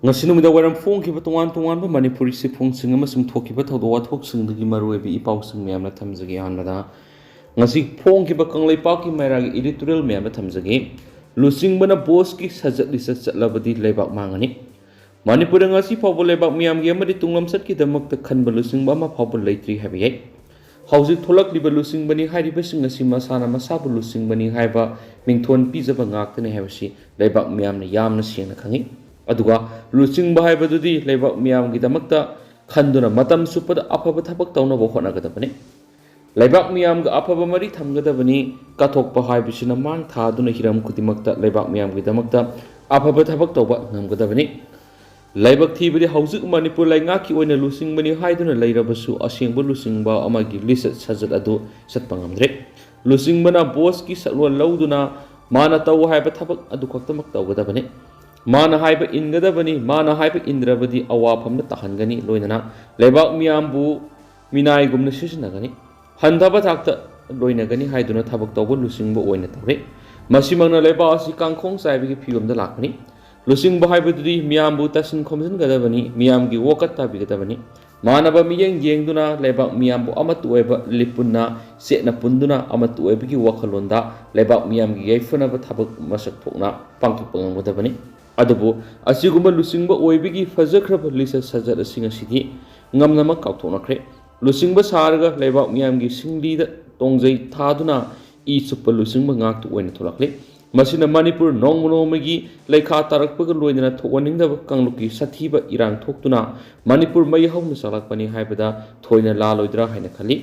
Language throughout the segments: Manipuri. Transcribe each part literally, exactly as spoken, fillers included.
ꯉꯁꯤ ꯅꯨꯃꯤꯗꯥꯡ ꯋꯥꯏꯔꯝ ꯐꯣꯡꯈꯤꯕ ꯇꯣꯉꯥꯟ ꯇꯣꯉꯥꯟꯕ ꯃꯅꯤꯄꯨꯔꯤ ꯆꯦꯐꯣꯡꯁꯤꯡ ꯑꯃꯁꯨꯡ ꯊꯣꯛꯈꯤꯕ ꯊꯧꯗꯣꯛ ꯋꯥꯊꯣꯛꯁꯤꯡꯗꯒꯤ ꯃꯔꯨꯑꯣꯏꯕ ꯏ ꯄꯥꯎꯁꯤꯡ ꯃꯌꯥꯝꯅ ꯊꯝꯖꯒꯦ꯫ ꯑꯍꯥꯟꯕꯗ, ꯉꯁꯤ ꯐꯣꯡꯈꯤꯕ ꯀꯪꯂꯩꯄꯥꯛꯀꯤ ꯃꯩꯔꯥꯒꯤ editorial ꯃꯌꯥꯝꯗ ꯊꯝꯖꯒꯦ꯫ ꯂꯨꯆꯤꯡꯕꯅ ꯕꯣꯁꯀꯤ ꯁꯖꯠ ꯂꯤꯆꯠ ꯆꯠꯂꯕꯗꯤ ꯂꯩꯕꯥꯛ ꯃꯥꯡꯉꯅꯤ꯫ ꯃꯅꯤꯄꯨꯔꯗ ꯉꯁꯤ ꯐꯥꯎꯕ ꯂꯩꯕꯥꯛ ꯃꯤꯌꯥꯝꯒꯤ ꯑꯃꯗꯤ ꯇꯨꯡꯂꯝꯆꯠꯀꯤꯗꯃꯛꯇ ꯈꯟꯕ ꯂꯨꯆꯤꯡꯕ ꯑꯃ ꯐꯥꯎꯕ ꯂꯩꯇ꯭ꯔꯤ ꯍꯥꯏꯕ ꯌꯥꯏ꯫ ꯍꯧꯖꯤꯛ ꯊꯣꯛꯂꯛꯂꯤꯕ ꯂꯨꯆꯤꯡꯕꯅꯤ ꯍꯥꯏꯔꯤꯕꯁꯤꯡ ꯑꯁꯤ ꯃꯁꯥꯅ ꯃꯁꯥꯕꯨ ꯂꯨꯆꯤꯡꯕꯅꯤ ꯍꯥꯏꯕ ꯃꯤꯡꯊꯣꯟ ꯄꯤꯖꯕ ꯉꯥꯛꯇꯅꯤ ꯍꯥꯏꯕꯁꯤ ꯂꯩꯕꯥꯛ ꯃꯤꯌꯥꯝꯅ ꯌꯥꯝꯅ ꯁꯦꯡꯅ ꯈꯪꯏ꯫ ꯑꯗꯨꯒ ꯂꯨꯆꯤꯡꯕ ꯍꯥꯏꯕꯗꯨꯗꯤ ꯂꯩꯕꯥꯛ ꯃꯤꯌꯥꯝꯒꯤꯗꯃꯛꯇ ꯈꯟꯗꯨꯅ ꯃꯇꯝ ꯆꯨꯞꯄꯗ ꯑꯐꯕ ꯊꯕꯛ ꯇꯧꯅꯕ ꯍꯣꯠꯅꯒꯗꯕꯅꯤ꯫ ꯂꯩꯕꯥꯛ ꯃꯤꯌꯥꯝꯒ ꯑꯐꯕ ꯃꯔꯤ ꯊꯝꯒꯗꯕꯅꯤ꯫ ꯀꯠꯊꯣꯛꯄ ꯍꯥꯏꯕꯁꯤꯅ ꯃꯥꯡ ꯊꯥꯗꯨꯅ ꯍꯤꯔꯝ ꯈꯨꯗꯤꯡꯃꯛꯇ ꯂꯩꯕꯥꯛ ꯃꯤꯌꯥꯝꯒꯤꯗꯃꯛꯇ ꯑꯐꯕ ꯊꯕꯛ ꯇꯧꯕ ꯉꯝꯒꯗꯕꯅꯤ꯫ ꯂꯥꯏꯕꯛ ꯊꯤꯕꯗꯤ ꯍꯧꯖꯤꯛ ꯃꯅꯤꯄꯨꯔ ꯂꯩꯉꯥꯛꯀꯤ ꯑꯣꯏꯅ ꯂꯨꯆꯤꯡꯕꯅꯤ ꯍꯥꯏꯗꯨꯅ ꯂꯩꯔꯕꯁꯨ ꯑꯁꯦꯡꯕ ꯂꯨꯆꯤꯡꯕ ꯑꯃꯒꯤ ꯂꯤꯆꯠ ꯁꯥꯖꯠ ꯑꯗꯨ ꯆꯠꯄ ꯉꯝꯗ꯭ꯔꯦ꯫ ꯂꯨꯆꯤꯡꯕꯅ ꯕꯣꯁꯀꯤ ꯁꯛꯂꯣꯟ ꯂꯧꯗꯨꯅ ꯃꯥꯅ ꯇꯧ ꯍꯥꯏꯕ ꯊꯕꯛ ꯑꯗꯨ ꯈꯛꯇꯃꯛ ꯇꯧꯒꯗꯕꯅꯤ꯫ ꯃꯥꯅ ꯍꯥꯏꯕ ꯏꯟꯒꯗꯕꯅꯤ꯫ ꯃꯥꯅ ꯍꯥꯏꯕ ꯏꯟꯗ꯭ꯔꯕꯗꯤ ꯑꯋꯥꯐꯝꯗ ꯇꯥꯍꯟꯒꯅꯤ꯫ ꯂꯣꯏꯅꯅ ꯂꯩꯕꯥꯛ ꯃꯤꯌꯥꯝꯕꯨ ꯃꯤꯅꯥꯏꯒꯨꯝꯅ ꯁꯤꯖꯤꯟꯅꯒꯅꯤ꯫ ꯍꯟꯊꯕ ꯊꯥꯛꯇ ꯂꯣꯏꯅꯒꯅꯤ ꯍꯥꯏꯗꯨꯅ ꯊꯕꯛ ꯇꯧꯕ ꯂꯨꯆꯤꯡꯕ ꯑꯣꯏꯅ ꯇꯧꯔꯦ꯫ ꯃꯁꯤꯃꯛꯅ ꯂꯩꯕꯥꯛ ꯑꯁꯤ ꯀꯥꯡꯈꯣꯡ ꯆꯥꯏꯕꯒꯤ ꯐꯤꯕꯝꯗ ꯂꯥꯛꯀꯅꯤ꯫ ꯂꯨꯆꯤꯡꯕ ꯍꯥꯏꯕꯗꯨꯗꯤ ꯃꯤꯌꯥꯝꯕꯨ ꯇꯥꯁꯤꯟ ꯈꯣꯝꯖꯤꯟꯒꯗꯕꯅꯤ, ꯃꯤꯌꯥꯝꯒꯤ ꯋꯥꯀꯠ ꯇꯥꯕꯤꯒꯗꯕꯅꯤ꯫ ꯃꯥꯟꯅꯕ ꯃꯤꯠꯌꯦꯡ ꯌꯦꯡꯗꯨꯅ ꯂꯩꯕꯥꯛ ꯃꯤꯌꯥꯝꯕꯨ ꯑꯃꯠꯇ ꯑꯣꯏꯕ ꯂꯤꯄꯨꯟꯅ ꯆꯦꯠꯅ ꯄꯨꯟꯗꯨꯅ ꯑꯃꯠꯇ ꯑꯣꯏꯕꯒꯤ ꯋꯥꯈꯜꯂꯣꯟꯗ ꯂꯩꯕꯥꯛ ꯃꯤꯌꯥꯝꯒꯤ ꯌꯥꯏꯐꯅꯕ ꯊꯕꯛ ꯃꯁꯛ ꯊꯣꯛꯅ ꯄꯥꯡꯊꯣꯛꯄ ꯉꯝꯒꯗꯕꯅꯤ꯫ ꯑꯗꯨꯕꯨ ꯑꯁꯤꯒꯨꯝꯕ ꯂꯨꯆꯤꯡꯕ ꯑꯣꯏꯕꯒꯤ ꯐꯖꯈ꯭ꯔꯕ ꯂꯤꯆꯠ ꯁꯥꯖꯠ ꯑꯁꯤ ꯉꯁꯤꯗꯤ ꯉꯝꯅꯃꯛ ꯀꯥꯎꯊꯣꯛꯅꯈ꯭ꯔꯦ꯫ ꯂꯨꯆꯤꯡꯕ ꯁꯥꯔꯒ ꯂꯩꯕꯥꯛ ꯃꯤꯌꯥꯝꯒꯤ ꯁꯤꯡꯂꯤꯗ ꯇꯣꯡꯖꯩ ꯊꯥꯗꯨꯅ ꯏ ꯆꯨꯞꯄ ꯂꯨꯆꯤꯡꯕ ꯉꯥꯛꯇ ꯑꯣꯏꯅ ꯊꯣꯛꯂꯛꯂꯤ꯫ ꯃꯁꯤꯅ ꯃꯅꯤꯄꯨꯔ ꯅꯣꯡꯃ ꯅꯣꯡꯃꯒꯤ ꯂꯩꯈꯥ ꯇꯥꯔꯛꯄꯒ ꯂꯣꯏꯅꯅ ꯊꯣꯛꯍꯟꯅꯤꯡꯗꯕ ꯀꯥꯡꯂꯨꯞꯀꯤ ꯁꯥꯊꯤꯕ ꯏꯔꯥꯡ ꯊꯣꯛꯇꯨꯅ ꯃꯅꯤꯄꯨꯔ ꯃꯩ ꯍꯧꯅ ꯆꯥꯛꯂꯛꯄꯅꯤ ꯍꯥꯏꯕꯗ ꯊꯣꯏꯅ ꯂꯥꯜꯂꯣꯏꯗ꯭ꯔꯥ ꯍꯥꯏꯅ ꯈꯜꯂꯤ꯫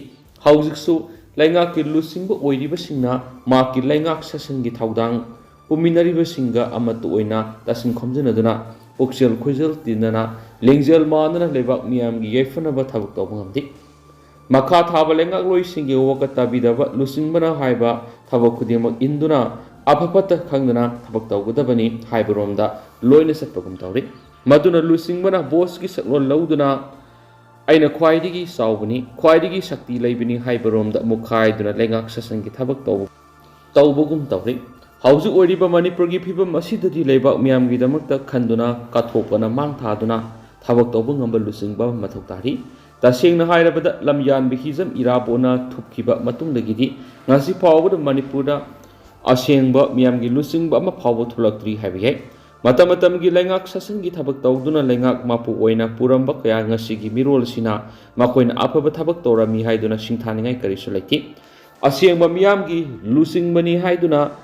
ꯍꯧꯖꯤꯛꯁꯨ ꯂꯩꯉꯥꯛꯀꯤ ꯂꯨꯆꯤꯡꯕ ꯑꯣꯏꯔꯤꯕꯁꯤꯡꯅ ꯃꯍꯥꯛꯀꯤ ꯂꯩꯉꯥꯛ ꯁꯥꯁꯟꯒꯤ ꯊꯧꯗꯥꯡ ꯄꯨꯃꯤꯟꯅꯔꯤꯕꯁꯤꯡꯒ ꯑꯃꯠꯇ ꯑꯣꯏꯅ ꯇꯥꯁꯤꯟ ꯈꯣꯝꯖꯤꯟꯅꯗꯨꯅ ꯄꯨꯛꯆꯦꯜ ꯈꯣꯏꯖꯦꯜ ꯇꯤꯟꯅꯅ ꯂꯤꯡꯖꯦꯜ ꯃꯥꯟꯅꯅ ꯂꯩꯕꯥꯛ ꯃꯤꯌꯥꯝꯒꯤ ꯌꯥꯏꯐꯅꯕ ꯊꯕꯛ ꯇꯧꯕ ꯉꯝꯗꯦ꯫ ꯃꯈꯥ ꯊꯥꯕ ꯂꯩꯉꯥꯛꯂꯣꯏꯁꯤꯡꯒꯤ ꯋꯥꯀꯠ ꯇꯥꯕꯤꯗꯕ ꯂꯨꯆꯤꯡꯕꯅ ꯍꯥꯏꯕ ꯊꯕꯛ ꯈꯨꯗꯤꯡꯃꯛ ꯏꯟꯗꯨꯅ ꯑꯐ ꯐꯠꯇ ꯈꯪꯗꯅ ꯊꯕꯛ ꯇꯧꯒꯗꯕꯅꯤ ꯍꯥꯏꯕꯔꯣꯝꯗ ꯂꯣꯏꯅ ꯆꯠꯄꯒꯨꯝ ꯇꯧꯔꯤ꯫ ꯃꯗꯨꯅ ꯂꯨꯆꯤꯡꯕꯅ ꯕꯣꯁꯀꯤ ꯁꯛꯂꯣꯟ ꯂꯧꯗꯨꯅ "ꯑꯩꯅ ꯈ꯭ꯋꯥꯏꯗꯒꯤ ꯆꯥꯎꯕꯅꯤ, ꯈ꯭ꯋꯥꯏꯗꯒꯤ ꯁꯛꯇꯤ ꯂꯩꯕꯅꯤ" ꯍꯥꯏꯕꯔꯣꯝꯗ ꯃꯨꯛꯈꯥꯏꯗꯨꯅ ꯂꯩꯉꯥꯛ ꯁꯥꯁꯟꯒꯤ ꯊꯕꯛ ꯇꯧꯕ, ꯇꯧꯕꯒꯨꯝ ꯇꯧꯔꯤ꯫ ꯍꯧꯖꯤꯛ ꯑꯣꯏꯔꯤꯕ ꯃꯅꯤꯄꯨꯔꯒꯤ ꯐꯤꯕꯝ ꯑꯁꯤꯗꯗꯤ ꯂꯩꯕꯥꯛ ꯃꯤꯌꯥꯝꯒꯤꯗꯃꯛꯇ ꯈꯟꯗꯨꯅ, ꯀꯠꯊꯣꯛꯄꯅ ꯃꯥꯡ ꯊꯥꯗꯨꯅ ꯊꯕꯛ ꯇꯧꯕ ꯉꯝꯕ ꯂꯨꯆꯤꯡꯕ ꯑꯃ ꯃꯊꯧ ꯇꯥꯔꯤ꯫ ꯇꯁꯦꯡꯅ ꯍꯥꯏꯔꯕꯗ, ꯂꯝꯌꯥꯟꯕ ꯍꯤꯖꯝ ꯏꯔꯥꯕꯣꯠꯅ ꯊꯨꯞꯈꯤꯕ ꯃꯇꯨꯡꯗꯒꯤꯗꯤ ꯉꯁꯤ ꯐꯥꯎꯕꯗ ꯃꯅꯤꯄꯨꯔꯗ ꯑꯁꯦꯡꯕ ꯃꯤꯌꯥꯝꯒꯤ ꯂꯨꯆꯤꯡꯕ ꯑꯃ ꯐꯥꯎꯕ ꯊꯣꯛꯂꯛꯇ꯭ꯔꯤ ꯍꯥꯏꯕ ꯌꯥꯏ꯫ ꯃꯇꯝ ꯃꯇꯝꯒꯤ ꯂꯩꯉꯥꯛ ꯁꯥꯁꯟꯒꯤ ꯊꯕꯛ ꯇꯧꯗꯨꯅ ꯂꯩꯉꯥꯛ ꯃꯄꯨ ꯑꯣꯏꯅ ꯄꯨꯔꯝꯕ ꯀꯌꯥ ꯉꯁꯤꯒꯤ ꯃꯤꯔꯣꯜ ꯑꯁꯤꯅ ꯃꯈꯣꯏꯅ ꯑꯐꯕ ꯊꯕꯛ ꯇꯧꯔꯝꯃꯤ ꯍꯥꯏꯗꯨꯅ ꯁꯤꯡꯊꯥꯅꯤꯡꯉꯥꯏ ꯀꯔꯤꯁꯨ ꯂꯩꯇꯦ꯫ ꯑꯁꯦꯡꯕ ꯃꯤꯌꯥꯝꯒꯤ ꯂꯨꯆꯤꯡꯕꯅꯤ ꯍꯥꯏꯗꯨꯅ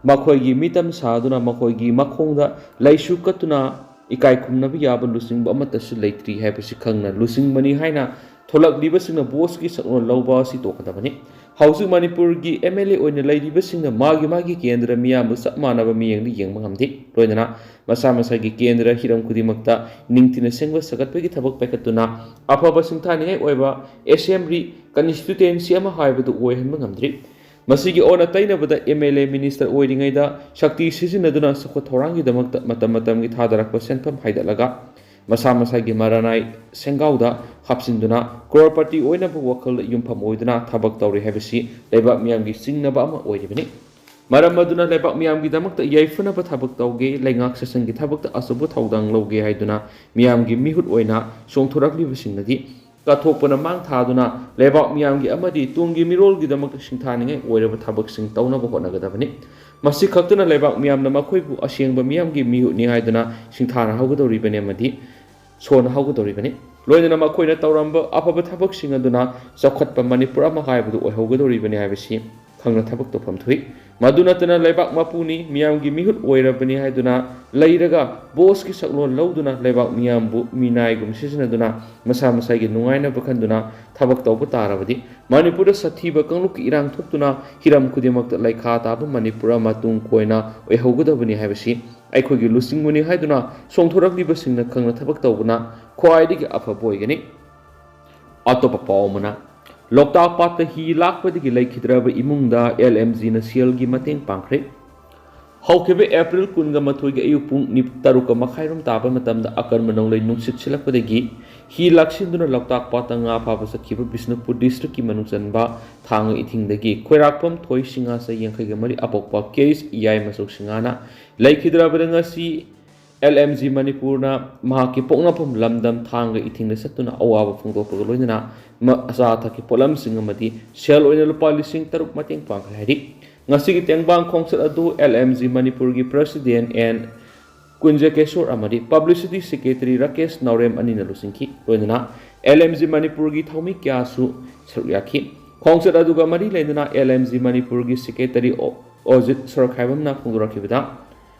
ꯃꯈꯣꯏꯒꯤ ꯃꯤꯇꯝ ꯁꯥꯗꯨꯅ, ꯃꯈꯣꯏꯒꯤ ꯃꯈꯣꯡꯗ ꯂꯩꯁꯨ ꯀꯠꯇꯨꯅ ꯏꯀꯥꯏ ꯈꯨꯝꯅꯕ ꯌꯥꯕ ꯂꯨꯆꯤꯡꯕ ꯑꯃꯠꯇꯁꯨ ꯂꯩꯇ꯭ꯔꯤ ꯍꯥꯏꯕꯁꯤ ꯈꯪꯅ, ꯂꯨꯆꯤꯡꯕꯅꯤ ꯍꯥꯏꯅ ꯊꯣꯛꯂꯛꯂꯤꯕꯁꯤꯡꯅ ꯚꯣꯠꯀꯤ ꯁꯛꯂꯣꯟ ꯂꯧꯕ ꯑꯁꯤ ꯇꯣꯛꯀꯗꯕꯅꯤ꯫ ꯍꯧꯖꯤꯛ ꯃꯅꯤꯄꯨꯔꯒꯤ ꯑꯦꯝ ꯑꯦꯜ ꯑꯦ ꯑꯣꯏꯅ ꯂꯩꯔꯤꯕꯁꯤꯡꯅ ꯃꯥꯒꯤ ꯃꯥꯒꯤ ꯀꯦꯟꯗ꯭ꯔ ꯃꯤꯌꯥꯝꯕꯨ ꯆꯞ ꯃꯥꯟꯅꯕ ꯃꯤꯠꯌꯦꯡꯗ ꯌꯦꯡꯕ ꯉꯝꯗꯦ꯫ ꯂꯣꯏꯅꯅ ꯃꯁꯥ ꯃꯁꯥꯒꯤ ꯀꯦꯟꯗ꯭ꯔ ꯍꯤꯔꯝ ꯈꯨꯗꯤꯡꯃꯛꯇ ꯅꯤꯡꯊꯤꯅ ꯁꯦꯝꯒꯠ ꯁꯥꯒꯠꯄꯒꯤ ꯊꯕꯛ ꯄꯥꯏꯈꯠꯇꯨꯅ ꯑꯐꯕ ꯁꯤꯡꯊꯥꯅꯤꯡꯉꯥꯏ ꯑꯣꯏꯕ ꯑꯦꯁꯦꯝꯕ꯭ꯂꯤ, ꯀꯟꯁꯇꯤꯇ꯭ꯌꯨꯇꯦꯟꯁꯤ ꯑꯃ ꯍꯥꯏꯕꯗꯨ ꯑꯣꯏꯍꯟꯕ ꯉꯝꯗ꯭ꯔꯤ꯫ ꯃꯁꯤꯒꯤ ꯑꯣꯟꯅ ꯇꯩꯅꯕꯗ ꯑꯦꯝ ꯑꯦꯜ ꯑꯦ ꯃꯤꯅꯤꯁꯇꯔ ꯑꯣꯏꯔꯤꯉꯩꯗ ꯁꯛꯇꯤ ꯁꯤꯖꯤꯟꯅꯗꯨꯅ ꯆꯥꯎꯈꯠ ꯊꯧꯔꯥꯡꯒꯤꯗꯃꯛꯇ ꯃꯇꯝ ꯃꯇꯝꯒꯤ ꯊꯥꯗꯔꯛꯄ ꯁꯦꯟꯐꯝ ꯍꯥꯏꯗꯠꯂꯒ ꯃꯁꯥ ꯃꯁꯥꯒꯤ ꯃꯔꯥꯅꯥꯏ ꯁꯦꯡꯒꯥꯎꯗ ꯍꯥꯞꯆꯤꯟꯗꯨꯅ ꯀ꯭ꯔꯣꯔꯄꯇꯤ ꯑꯣꯏꯅꯕ ꯋꯥꯈꯜꯗ ꯌꯨꯝꯐꯝ ꯑꯣꯏꯗꯨꯅ ꯊꯕꯛ ꯇꯧꯔꯤ ꯍꯥꯏꯕꯁꯤ ꯂꯩꯕꯥꯛ ꯃꯤꯌꯥꯝꯒꯤ ꯆꯤꯡꯅꯕ ꯑꯃ ꯑꯣꯏꯔꯤꯕꯅꯤ꯫ ꯃꯔꯝ ꯑꯗꯨꯅ ꯂꯩꯕꯥꯛ ꯃꯤꯌꯥꯝꯒꯤꯗꯃꯛꯇ ꯌꯥꯏꯐꯅꯕ ꯊꯕꯛ ꯇꯧꯒꯦ, ꯂꯩꯉꯥꯛ ꯁꯥꯁꯟꯒꯤ ꯊꯕꯛꯇ ꯑꯆꯧꯕ ꯊꯧꯗꯥꯡ ꯂꯧꯒꯦ ꯍꯥꯏꯗꯨꯅ ꯃꯤꯌꯥꯝꯒꯤ ꯃꯤꯍꯨꯠ ꯑꯣꯏꯅ ꯆꯣꯡꯊꯣꯔꯛꯂꯤꯕꯁꯤꯡꯅꯗꯤ ꯀꯠꯊꯣꯛꯄꯅ ꯃꯥꯡ ꯊꯥꯗꯨꯅ ꯂꯩꯕꯥꯛ ꯃꯤꯌꯥꯝꯒꯤ ꯑꯃꯗꯤ ꯇꯨꯡꯒꯤ ꯃꯤꯔꯣꯜꯒꯤꯗꯃꯛꯇ ꯁꯤꯡꯊꯥꯅꯤꯡꯉꯥꯏ ꯑꯣꯏꯔꯕ ꯊꯕꯛꯁꯤꯡ ꯇꯧꯅꯕ ꯍꯣꯠꯅꯒꯗꯕꯅꯤ꯫ ꯃꯁꯤ ꯈꯛꯇꯅ ꯂꯩꯕꯥꯛ ꯃꯤꯌꯥꯝꯅ ꯃꯈꯣꯏꯕꯨ ꯑꯁꯦꯡꯕ ꯃꯤꯌꯥꯝꯒꯤ ꯃꯤꯍꯨꯠꯅꯤ ꯍꯥꯏꯗꯨꯅ ꯁꯤꯡꯊꯥꯅꯍꯧꯒꯗꯧꯔꯤꯕꯅꯤ ꯑꯃꯗꯤ ꯁꯣꯟꯅꯍꯧꯒꯗꯧꯔꯤꯕꯅꯤ꯫ ꯂꯣꯏꯅꯅ ꯃꯈꯣꯏꯅ ꯇꯧꯔꯝꯕ ꯑꯐꯕ ꯊꯕꯛꯁꯤꯡ ꯑꯗꯨꯅ ꯆꯥꯎꯈꯠꯄ ꯃꯅꯤꯄꯨꯔ ꯑꯃ ꯍꯥꯏꯕꯗꯨ ꯑꯣꯏꯍꯧꯒꯗꯧꯔꯤꯕꯅꯤ ꯍꯥꯏꯕꯁꯤ ꯈꯪꯅ ꯊꯕꯛ ꯇꯧꯐꯝ ꯊꯣꯛꯏ꯫ ꯃꯗꯨ ꯅꯠꯇꯅ ꯂꯩꯕꯥꯛ ꯃꯄꯨꯅꯤ, ꯃꯤꯌꯥꯝꯒꯤ ꯃꯤꯍꯨꯠ ꯑꯣꯏꯔꯕꯅꯤ ꯍꯥꯏꯗꯨꯅ ꯂꯩꯔꯒ ꯚꯣꯠꯀꯤ ꯁꯛꯂꯣꯟ ꯂꯧꯗꯨꯅ ꯂꯩꯕꯥꯛ ꯃꯤꯌꯥꯝꯕꯨ ꯃꯤꯅꯥꯏꯒꯨꯝ ꯁꯤꯖꯤꯟꯅꯗꯨꯅ ꯃꯁꯥ ꯃꯁꯥꯒꯤ ꯅꯨꯡꯉꯥꯏꯅꯕ ꯈꯟꯗꯨꯅ ꯊꯕꯛ ꯇꯧꯕ ꯇꯥꯔꯕꯗꯤ ꯃꯅꯤꯄꯨꯔꯗ ꯁꯥꯊꯤꯕ ꯀꯥꯡꯂꯨꯞꯀꯤ ꯏꯔꯥꯡ ꯊꯣꯛꯇꯨꯅ ꯍꯤꯔꯝ ꯈꯨꯗꯤꯡꯃꯛꯇ ꯂꯩꯈꯥ ꯇꯥꯕ ꯃꯅꯤꯄꯨꯔ ꯑꯃ ꯇꯨꯡ ꯀꯣꯏꯅ ꯑꯣꯏꯍꯧꯒꯗꯕꯅꯤ ꯍꯥꯏꯕꯁꯤ ꯑꯩꯈꯣꯏꯒꯤ ꯂꯨꯆꯤꯡꯕꯅꯤ ꯍꯥꯏꯗꯨꯅ ꯆꯣꯡꯊꯣꯔꯛꯂꯤꯕꯁꯤꯡꯅ ꯈꯪꯅ ꯊꯕꯛ ꯇꯧꯕꯅ ꯈ꯭ꯋꯥꯏꯗꯒꯤ ꯑꯐꯕ ꯑꯣꯏꯒꯅꯤ꯫ ꯑꯇꯣꯞꯄ ꯄꯥꯎ ꯑꯃꯅ, ꯂꯣꯛꯇꯥꯛ ꯄꯥꯠꯇ ꯍꯤ ꯂꯥꯛꯄꯗꯒꯤ ꯂꯩꯈꯤꯗ꯭ꯔꯕ ꯏꯃꯨꯡꯗ ꯑꯦꯜ ꯑꯦꯝ ꯖꯤꯅ ꯁꯦꯜꯒꯤ ꯃꯇꯦꯡ ꯄꯥꯡꯈ꯭ꯔꯦ꯫ ꯍꯧꯈꯤꯕ ꯑꯦꯄ꯭ꯔꯤꯜ ꯀꯨꯟꯒ ꯃꯥꯊꯣꯏꯒꯤ ꯑꯌꯨꯛ ꯄꯨꯡ ꯅꯤꯞ-, ꯇꯔꯨꯛꯀ ꯃꯈꯥꯏꯔꯣꯝ ꯇꯥꯕ ꯃꯇꯝꯗ ꯑꯀꯟꯕ ꯅꯣꯡꯂꯩ ꯅꯨꯡꯁꯤꯠ ꯁꯤꯜꯂꯛꯄꯗꯒꯤ ꯍꯤ ꯂꯥꯛꯁꯤꯟꯗꯨꯅ ꯂꯣꯛꯇꯥꯛ ꯄꯥꯠꯇ ꯉꯥ ꯐꯥꯕ ꯆꯠꯈꯤꯕ ꯕꯤꯁꯅꯨꯄꯨꯔ ꯗꯤꯁꯇ꯭ꯔꯤꯛꯀꯤ ꯃꯅꯨꯡ ꯆꯟꯕ ꯊꯥꯡꯒ ꯏꯊꯤꯡꯗꯒꯤ ꯈꯣꯏꯔꯥꯛꯄꯝ ꯊꯣꯏ ꯁꯤꯡꯍꯥ ꯆꯍꯤ ꯌꯥꯡꯈꯩꯒ ꯃꯔꯤ ꯑꯄꯣꯛꯄ ꯀꯦ ꯑꯦꯁ ꯏꯌꯥꯏꯃꯆꯧ ꯁꯤꯡꯍꯥꯅ ꯂꯩꯈꯤꯗ꯭ꯔꯕꯗ ꯉꯁꯤ ꯑꯦꯜ ꯑꯦꯝ ꯖꯤ ꯃꯅꯤꯄꯨꯔꯅ ꯃꯍꯥꯛꯀꯤ ꯄꯣꯛꯅꯐꯝ ꯂꯝꯗꯝ ꯊꯥꯡꯒ ꯏꯊꯤꯡꯗ ꯆꯠꯇꯨꯅ ꯑꯋꯥꯕ ꯐꯣꯡꯗꯣꯛꯄꯒ ꯂꯣꯏꯅꯅ ꯃ-, ꯑꯆꯥ ꯑꯊꯛꯀꯤ ꯄꯣꯠꯂꯝꯁꯤꯡ ꯑꯃꯗꯤ ꯁꯦꯜ ꯑꯣꯏꯅ ꯂꯨꯄꯥ ꯂꯤꯁꯤꯡ ꯇꯔꯨꯛ ꯃꯇꯦꯡ ꯄꯥꯡꯈ꯭ꯔꯦ ꯍꯥꯏꯔꯤ꯫ ꯉꯁꯤꯒꯤ ꯇꯦꯡꯕꯥꯡ ꯈꯣꯡꯆꯠ ꯑꯗꯨ ꯑꯦꯜ ꯑꯦꯝ ꯖꯤ ꯃꯅꯤꯄꯨꯔꯒꯤ ꯄ꯭ꯔꯁꯤꯗꯦꯟ ꯑꯦꯟ ꯀꯨꯟꯖꯀꯦꯁꯣꯔ ꯑꯃꯗꯤ ꯄꯕ꯭ꯂꯤꯁꯤꯇꯤ ꯁꯦꯀ꯭ꯔꯦꯇꯔꯤ ꯔꯥꯀꯦꯁ ꯅꯥꯎꯔꯦꯝ ꯑꯅꯤꯅ ꯂꯨꯆꯤꯡꯈꯤ꯫ ꯂꯣꯏꯅꯅ ꯑꯦꯜ ꯑꯦꯝ ꯖꯤ ꯃꯅꯤꯄꯨꯔꯒꯤ ꯊꯧꯃꯤ ꯀꯌꯥꯁꯨ ꯁꯔꯨꯛ ꯌꯥꯈꯤ꯫ ꯈꯣꯡꯆꯠ ꯑꯗꯨꯒ ꯃꯔꯤ ꯂꯩꯅꯅ ꯑꯦꯜ ꯑꯦꯝ ꯖꯤ ꯃꯅꯤꯄꯨꯔꯒꯤ ꯁꯦꯀ꯭ꯔꯦꯇꯔꯤ ꯑꯣ-, ꯑꯣꯖꯤꯠ ꯁꯣꯔꯣꯛꯈꯥꯏꯕꯝꯅ ꯐꯣꯡꯗꯣꯔꯛꯈꯤꯕꯗ,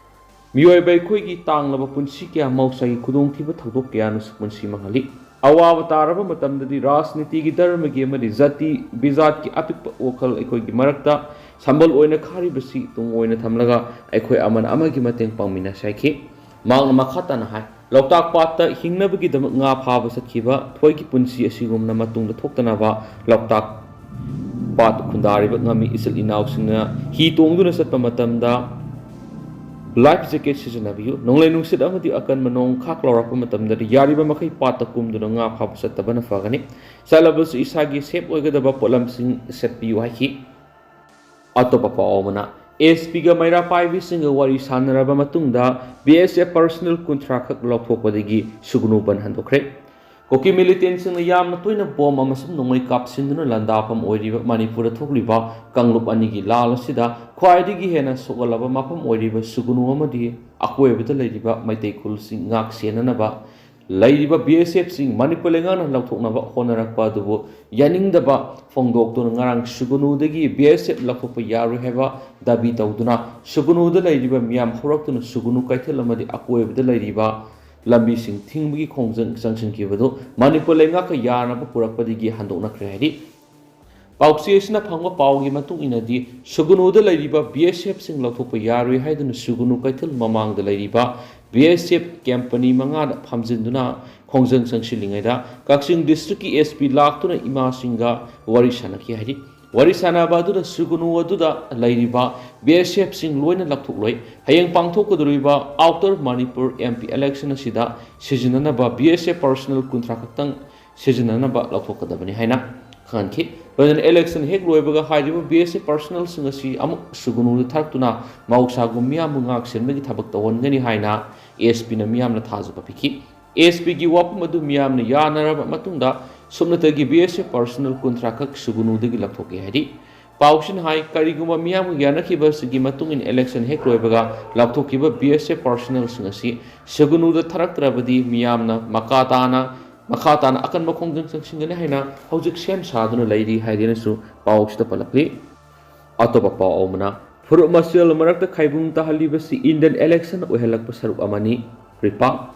ꯃꯤꯑꯣꯏꯕ ꯑꯩꯈꯣꯏꯒꯤ ꯇꯥꯡꯂꯕ ꯄꯨꯟꯁꯤ ꯀꯌꯥ ꯃꯍꯧꯁꯥꯒꯤ ꯈꯨꯗꯣꯡꯊꯤꯕ ꯊꯧꯗꯣꯛ ꯀꯌꯥꯅꯁꯨ ꯄꯨꯟꯁꯤ ꯃꯥꯡꯍꯜꯂꯤ꯫ ꯑꯋꯥꯕ ꯇꯥꯔꯕ ꯃꯇꯝꯗꯗꯤ ꯔꯥꯖꯅꯤꯇꯤꯒꯤ, ꯙꯔꯃꯒꯤ ꯑꯃꯗꯤ ꯖꯥꯇꯤ ꯕꯤꯖꯥꯠꯀꯤ ꯑꯄꯤꯛꯄ ꯋꯥꯈꯜ ꯑꯩꯈꯣꯏꯒꯤ ꯃꯔꯛꯇ ꯁꯝꯕꯜ ꯑꯣꯏꯅ ꯈꯥꯔꯤꯕꯁꯤ ꯇꯨꯡ ꯑꯣꯏꯅ ꯊꯝꯂꯒ ꯑꯩꯈꯣꯏ ꯑꯃꯅ ꯑꯃꯒꯤ ꯃꯇꯦꯡ ꯄꯥꯡꯃꯤꯟꯅꯁꯤ ꯍꯥꯏꯈꯤ꯫ ꯃꯍꯥꯛꯅ ꯃꯈꯥ ꯇꯥꯅ ꯍꯥꯏ, ꯂꯣꯛꯇꯥꯛ ꯄꯥꯠꯇ ꯍꯤꯡꯅꯕꯒꯤꯗꯃꯛ ꯉꯥ ꯐꯥꯕ ꯆꯠꯈꯤꯕ ꯊꯣꯏꯒꯤ ꯄꯨꯟꯁꯤ ꯑꯁꯤꯒꯨꯝꯅ ꯃꯇꯨꯡꯗ ꯊꯣꯛꯇꯅꯕ ꯂꯣꯛꯇꯥꯛ ꯄꯥꯠ ꯈꯨꯟꯗꯥꯔꯤꯕ ꯉꯥꯃꯤ ꯏꯆꯤꯜ ꯏꯅꯥꯎꯁꯤꯡꯅ ꯍꯤ ꯇꯣꯡꯗꯨꯅ ꯆꯠꯄ ꯃꯇꯝꯗ ꯂꯥꯏꯐ ꯖꯦꯀꯦꯠ ꯁꯤꯖꯤꯟꯅꯕꯤꯌꯨ꯫ ꯅꯣꯡꯂꯩ ꯅꯨꯡꯁꯤꯠ ꯑꯃꯗꯤ ꯑꯀꯟꯕ ꯅꯣꯡ ꯈꯥꯛ ꯂꯥꯎꯔꯛꯄ ꯃꯇꯝꯗꯗꯤ ꯌꯥꯔꯤꯕ ꯃꯈꯩ ꯄꯥꯠꯇ ꯀꯨꯝꯗꯨꯅ ꯉꯥ ꯐꯥꯕ ꯆꯠꯇꯕꯅ ꯐꯒꯅꯤ꯫ ꯆꯠꯂꯕꯁꯨ ꯏꯁꯥꯒꯤ ꯁꯦꯐ ꯑꯣꯏꯒꯗꯕ ꯄꯣꯠꯂꯝꯁꯤꯡ ꯁꯦꯠꯄꯤꯌꯨ ꯍꯥꯏꯈꯤ꯫ ꯑꯇꯣꯞꯄ ꯄꯥꯎ ꯑꯃꯅ, ꯑꯦꯁ ꯄꯤꯒ ꯃꯩꯔꯥ ꯄꯥꯏꯕꯤꯁꯤꯡꯒ ꯋꯥꯔꯤ ꯁꯥꯟꯅꯔꯕ ꯃꯇꯨꯡꯗ ꯕꯤ ꯑꯦꯁ ꯑꯦꯐ ꯄꯔꯁꯅꯦꯜ ꯀꯨꯟꯊ꯭ꯔꯥ ꯈꯛ ꯂꯧꯊꯣꯛꯄꯗꯒꯤ ꯁꯨꯒꯅꯨ ꯕꯟ ꯍꯟꯗꯣꯛꯈ꯭ꯔꯦ꯫ ꯀꯨꯀꯤ ꯃꯤꯂꯤꯇꯦꯟꯁꯤꯡꯅ ꯌꯥꯝꯅ ꯇꯣꯏꯅ ꯕꯣꯝ ꯑꯃꯁꯨꯡ ꯅꯣꯡꯃꯩ ꯀꯥꯞꯁꯤꯟꯗꯨꯅ ꯂꯥꯟꯗꯥꯐꯝ ꯑꯣꯏꯔꯤꯕ ꯃꯅꯤꯄꯨꯔꯗ ꯊꯣꯛꯂꯤꯕ ꯀꯥꯡꯂꯨꯞ ꯑꯅꯤꯒꯤ ꯂꯥꯜ ꯑꯁꯤꯗ ꯈ꯭ꯋꯥꯏꯗꯒꯤ ꯍꯦꯟꯅ ꯁꯣꯛꯍꯜꯂꯕ ꯃꯐꯝ ꯑꯣꯏꯔꯤꯕ ꯁꯨꯒꯅꯨ ꯑꯃꯗꯤ ꯑꯀꯣꯏꯕꯗ ꯂꯩꯔꯤꯕ ꯃꯩꯇꯩ ꯈꯨꯜꯁꯤꯡ ꯉꯥꯛ ꯁꯦꯟꯅꯅꯕ ꯂꯩꯔꯤꯕ ꯕꯤ ꯑꯦꯁ ꯑꯦꯐꯁꯤꯡ ꯃꯅꯤꯄꯨꯔ ꯂꯩꯉꯥꯛꯅ ꯂꯧꯊꯣꯛꯅꯕ ꯍꯣꯠꯅꯔꯛꯄ ꯑꯗꯨꯕꯨ ꯌꯥꯅꯤꯡꯗꯕ ꯐꯣꯡꯗꯣꯛꯇꯨꯅ ꯉꯔꯥꯡ ꯁꯨꯒꯅꯨꯗꯒꯤ ꯕꯤ ꯑꯦꯁ ꯑꯦꯐ ꯂꯧꯊꯣꯛꯄ ꯌꯥꯔꯣꯏ ꯍꯥꯏꯕ ꯗꯥꯕꯤ ꯇꯧꯗꯨꯅ ꯁꯨꯒꯅꯨꯗ ꯂꯩꯔꯤꯕ ꯃꯤꯌꯥꯝ ꯍꯧꯔꯛꯇꯨꯅ ꯁꯨꯒꯅꯨ ꯀꯩꯊꯦꯜ ꯑꯃꯗꯤ ꯑꯀꯣꯏꯕꯗ ꯂꯩꯔꯤꯕ ꯂꯝꯕꯤꯁꯤꯡ ꯊꯤꯡꯕꯒꯤ ꯈꯣꯡꯖꯪ ꯆꯪꯁꯤꯟꯈꯤꯕꯗꯨ ꯃꯅꯤꯄꯨꯔ ꯂꯩꯉꯥꯛꯀ ꯌꯥꯅꯕ ꯄꯨꯔꯛꯄꯗꯒꯤ ꯍꯟꯗꯣꯛꯅꯈ꯭ꯔꯦ ꯍꯥꯏꯔꯤ꯫ ꯄꯥꯎꯆꯦ ꯑꯁꯤꯅ ꯐꯪꯕ ꯄꯥꯎꯒꯤ ꯃꯇꯨꯡ ꯏꯟꯅꯗꯤ, ꯁꯨꯒꯅꯨꯗ ꯂꯩꯔꯤꯕ ꯕꯤ ꯑꯦꯁ ꯑꯦꯐꯁꯤꯡ ꯂꯧꯊꯣꯛꯄ ꯌꯥꯔꯣꯏ ꯍꯥꯏꯗꯨꯅ ꯁꯨꯒꯅꯨ ꯀꯩꯊꯦꯜ ꯃꯃꯥꯡꯗ ꯂꯩꯔꯤꯕ ꯕꯤ ꯑꯦꯁ ꯑꯦꯐ ꯀꯦꯝꯄꯅꯤ ꯃꯉꯥꯗ ꯐꯝꯖꯤꯟꯗꯨꯅ ꯈꯣꯡꯖꯪ ꯆꯪꯁꯤꯜꯂꯤꯉꯩꯗ ꯀꯛꯆꯤꯡ ꯗꯤꯁꯇ꯭ꯔꯤꯛꯀꯤ ꯑꯦꯁ ꯄꯤ ꯂꯥꯛꯇꯨꯅ ꯏꯃꯥꯁꯤꯡꯒ ꯋꯥꯔꯤ ꯁꯥꯟꯅꯈꯤ ꯍꯥꯏꯔꯤ꯫ ꯋꯥꯔꯤ ꯁꯥꯟꯅꯕ ꯑꯗꯨꯗ ꯁꯨꯒꯨꯅꯨ ꯑꯗꯨꯗ ꯂꯩꯔꯤꯕ B S F ꯁꯤꯡ ꯂꯣꯏꯅ ꯂꯧꯊꯣꯛꯂꯣꯏ꯫ ꯍꯌꯦꯡ ꯄꯥꯡꯊꯣꯛꯀꯗꯧꯔꯤꯕ Outer Manipur M P election ꯑꯁꯤꯗ ꯁꯤꯖꯤꯟꯅꯅꯕ B S F personnel ꯀꯨꯟꯊ꯭ꯔꯥ ꯈꯛꯇꯪ ꯁꯤꯖꯤꯟꯅꯅꯕ ꯂꯧꯊꯣꯛꯀꯗꯕꯅꯤ ꯍꯥꯏꯅ ꯈꯪꯍꯟꯈꯤ꯫ ꯂꯣꯏꯅꯅ election ꯍꯦꯛ ꯂꯣꯏꯕꯒ ꯍꯥꯏꯔꯤꯕ B S F personnel ꯁꯤꯡ ꯑꯁꯤ ꯑꯃꯨꯛ ꯁꯨꯒꯨꯅꯨꯗ ꯊꯥꯔꯛꯇꯨꯅ ꯃꯍꯧꯁꯥꯒꯨꯝ ꯃꯤꯌꯥꯝꯕꯨ ꯉꯥꯛ ꯁꯦꯟꯕꯒꯤ ꯊꯕꯛ ꯇꯧꯍꯟꯒꯅꯤ ꯍꯥꯏꯅ S P ꯅ ꯃꯤꯌꯥꯝꯅ ꯊꯥꯖꯕ ꯄꯤꯈꯤ꯫ S P ꯒꯤ ꯋꯥꯐꯝ ꯑꯗꯨ ꯃꯤꯌꯥꯝꯅ ꯌꯥꯅꯔꯕ ꯃꯇꯨꯡꯗ ꯁꯨꯞꯅꯇꯒꯤ B S F personnel ꯀꯨꯟꯊ꯭ꯔꯥ ꯈꯛ ꯁꯨꯒꯨꯅꯨꯗꯒꯤ ꯂꯧꯊꯣꯛꯀꯦ ꯍꯥꯏꯔꯤ꯫ ꯄꯥꯎꯁꯤꯅ ꯍꯥꯏ, ꯀꯔꯤꯒꯨꯝꯕ ꯃꯤꯌꯥꯝꯒ ꯌꯥꯅꯈꯤꯕ ꯑꯁꯤꯒꯤ ꯃꯇꯨꯡ ꯏꯟꯅ election ꯍꯦꯛ ꯂꯣꯏꯕꯒ ꯂꯥꯎꯊꯣꯛꯈꯤꯕ B S F personnel ꯁꯤꯡ ꯑꯁꯤ ꯁꯨꯒꯨꯅꯨꯗ ꯊꯥꯔꯛꯇ꯭ꯔꯕꯗꯤ ꯃꯤꯌꯥꯝꯅ ꯃꯈꯥ ꯇꯥꯅ, ꯃꯈꯥ ꯇꯥꯅ ꯑꯀꯟꯕ ꯈꯣꯡꯖꯪ ꯆꯪꯁꯤꯟꯒꯅꯤ ꯍꯥꯏꯅ ꯍꯧꯖꯤꯛ ꯁꯦꯝ ꯁꯥꯗꯨꯅ ꯂꯩꯔꯤ ꯍꯥꯏꯗꯨꯅꯁꯨ ꯄꯥꯎꯁꯤꯗ ꯄꯜꯂꯛꯂꯤ꯫ ꯑꯇꯣꯞꯄ ꯄꯥꯎ ꯑꯃꯅ, ꯐꯨꯔꯨꯞ ꯃꯁꯦꯜ ꯃꯔꯛꯇ ꯈꯥꯏꯕꯨꯡ ꯇꯥꯍꯜꯂꯤꯕꯁꯤ Indian election ꯑꯣꯏꯍꯜꯂꯛꯄ ꯁꯔꯨꯛ ꯑꯃꯅꯤ꯫ ꯔꯤꯄꯥꯛ꯫